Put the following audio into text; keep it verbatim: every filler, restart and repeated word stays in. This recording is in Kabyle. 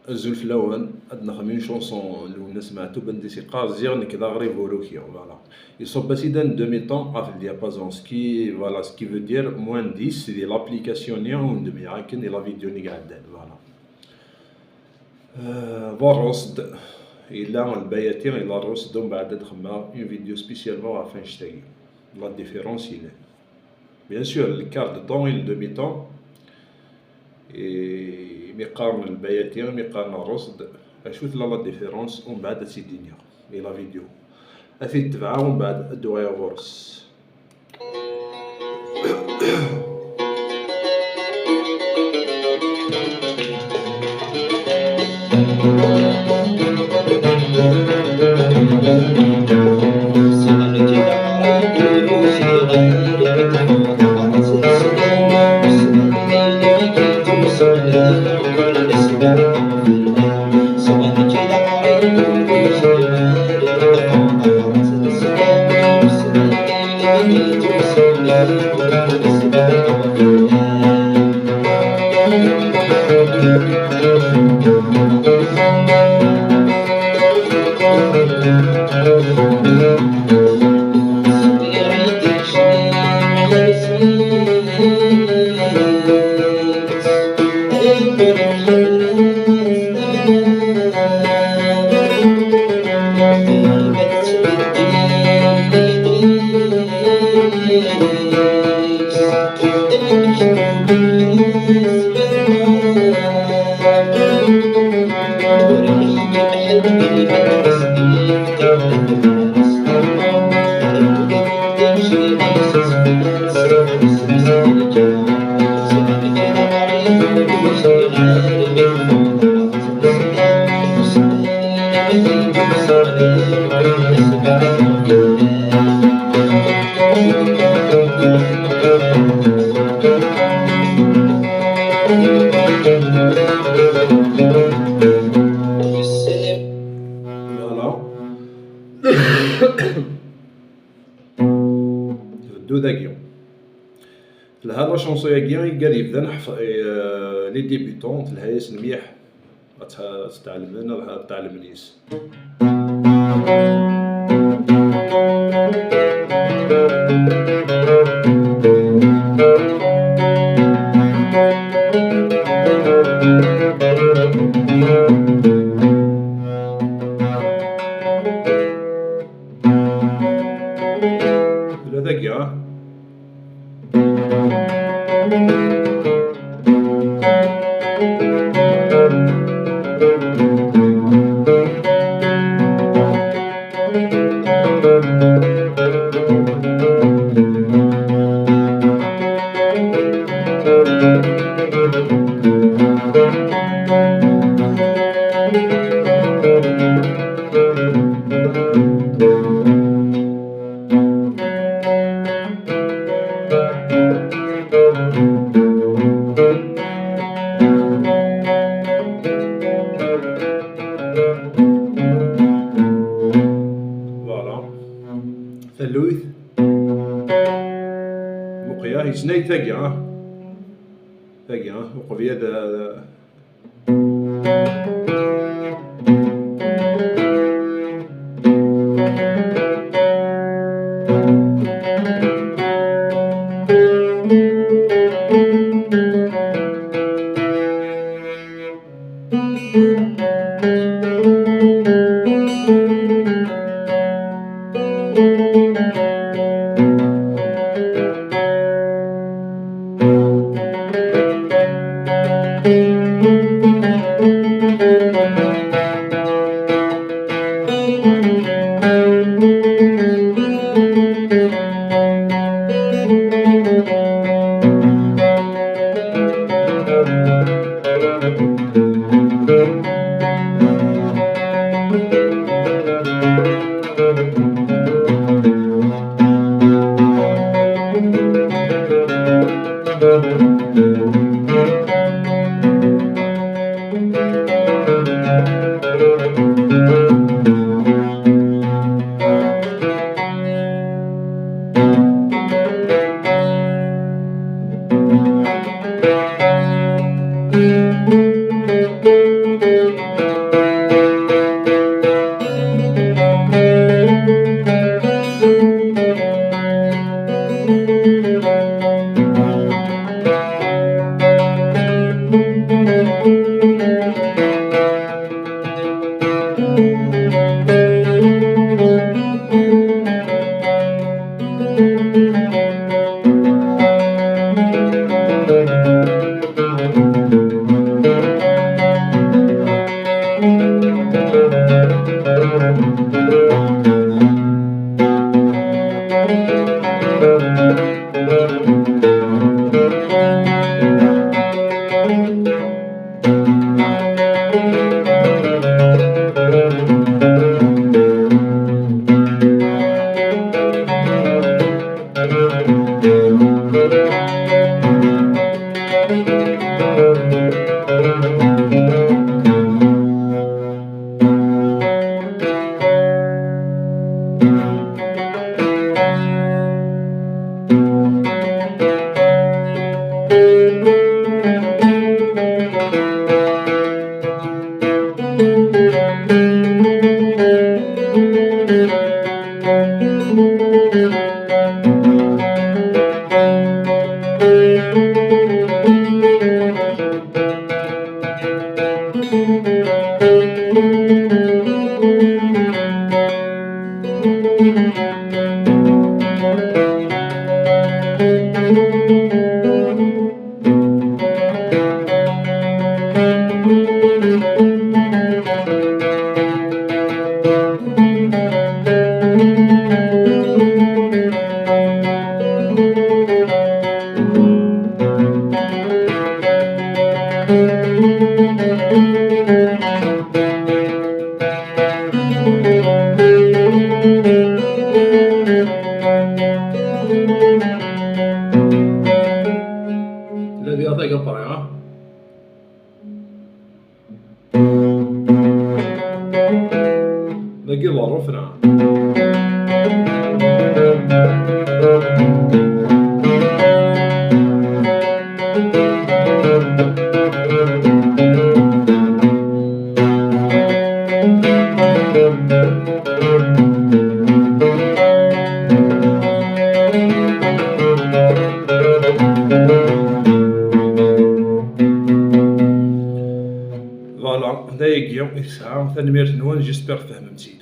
Azul fell-awen, ad nexdem une chanson n Lwennas Meɛtub anda i s-yeqqar ziɣ nekk d aɣrib uruki, voilà. Iṣubb-as-id un demi-ton ɣef le diapason, ce qui, voilà, ce qui veut dire moins dix di l'application-nni ur ndemmeɣ akken di la vidéo-nni iɛeddan, voilà. Euh, d rrusd, yella lbayati, yella rrusd, umbeɛd ad xedmeɣ une vidéo spécialement ɣef annect-agi. La différence yellan. Bien sûr, le quart de ton et le demi-ton. Et imi qqaren lbayati, imi qqaren rrusd, acu tella la différence, umbeɛd ad tt-id-iniɣ, et la vidéo. Ad t-id-tebɛeɣ, umbeɛd ad d-uɣaleɣ ɣur-s. Voilà. Tbeddu dagi. Telha la chanson-agi i wigad yebdan ḥef-, eh, les débutants, telha-yasen mliḥ. Ad tt-, ad tt-tɛelmen, ad, ad tɛelmen yes. Ula dagi, ah. Voilà. Taluyt. Muqya, yettnay tagi, ah. Tagi, ah. Uqbel ad, ad, Tella diɣ tagi après, ha? Dagi d ṛṛuf, neɣ? Voilà, d ayagi i tesɛa. Tanemmirt-nwen, j'espère tfehmem-tt-id.